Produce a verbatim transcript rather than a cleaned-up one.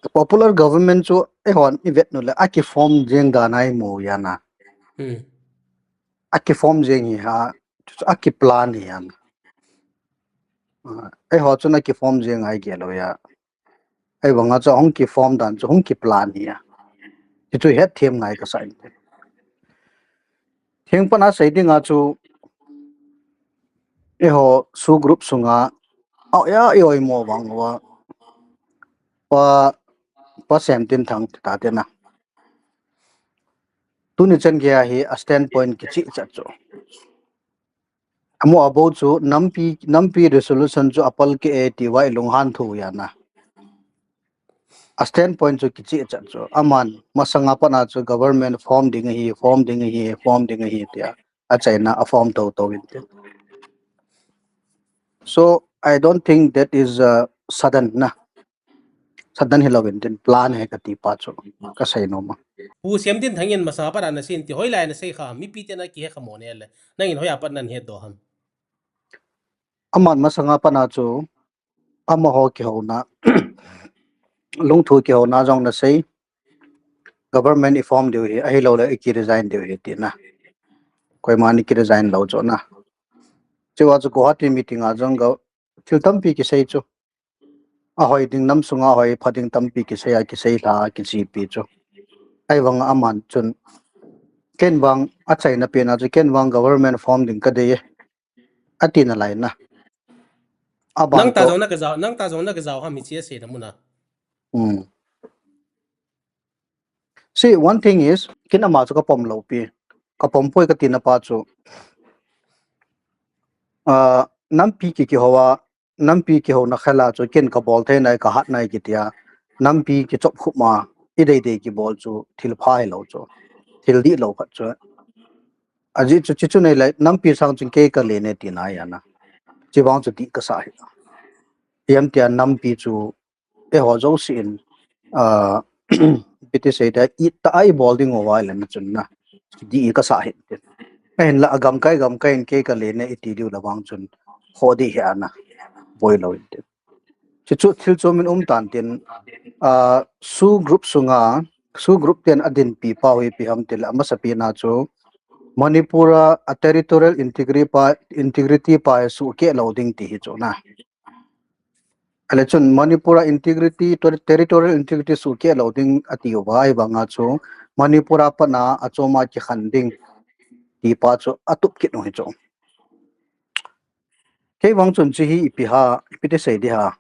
popular government chu eihon i vet nu le a ki form jeng dan a i mu ya na. Hmm. A ki form jeng hi ha, chu a ki plan hi ya na. Ah, eiho chun a ki form jeng a i gel u ya. Ahivanga chu hung ki form dan chu hung ki plan hi ya. Chu chu het them ngai ka sa in. Theng pana sei dinga chu eiho SoO group sunga a ya i oimo vang uva. Pa, Pa Semtinthang ta te na. Tuni chan gei a hi a standpoint kichih chat chu. Amu abou chu nampi, nampi resolution chu apal ke e ti va i lunghan thu ya na. A standpoint chu kichih chat chu. Aman masanga pana chu government form ding hi, form ding hi, form ding hi tia. A China a form to to in te. So I don't think that is a sudden na. Sudden hi lo in tin plan he ka ti pa chu. Ka sei nom a. Pu Semtinthang in masanga pana na sei in ti hoilai na sei kha, mipi te na kihe kha mo ne le. Nangin hoiya pat nan he do ham. Aman masanga pana chu amaho kihouna, lungthu kihouna jong na sei, government i form diu hi, ahilou le i ki resign diu hi ti na. Koima ni ki resign lo chu na. Chu va chu Guwahati meeting a jong go, thil tampi kisei chu. Ahoi ding nam sunga hoi pha ding tampi kisei a kisei lha a kichipi chu. Ahivanga aman chun ken vang a China pen a chu ken vang government form ding ka dei e. A ti na lai na. A ban nang ta to. Jong na ka jao, nang ta jong na ka jao ha mi chi a sei na mu na. Hmm. See, one thing is, ken ama chu ka pom lo pi. Ka pom poi ka ti na pa chu. Ah, nampi ki kihou a, nampi kihouna khel a chu ken ka bol thei nai, ka hat nai ki tia. Nampi kichop khup ma, i dei dei kibol chu, thil pha hi lo chu. Thil dih lo khat chu. Ajeh chu, chi chu nei lai, nampi sang chun kei ka len e ti na ya na. Chi vang chu dih ka sa hi. Hiam tia nampi chu, eiho jouse in, ah, ipi ti sei ta, i ta a i bol ding uva i le na chun na. Dih ka sa hi tin. Ahinla a gamkai, gamkai in kei ka len e i ti diu la vang chun, ho dih hi a na. Boi lo in tin. Chu chu thil chu min um tan tin, ah, SoO group sunga, SoO group ten a dinpi pa hi ipi ham ti le, a masapi na chu Manipur a, a territorial integrity pa, integrity pa hi suhkeh lo ding ti hi chu na. Ale chun Manipur a integrity, ter-, territorial integrity suhkeh lo ding a ti uva, ahivanga chu Manipur a pana a chom a kikhen ding ti pa chu a tup kit u hi chu. Kei vang chun chi hi ipi ha, ipi ti sei di ha.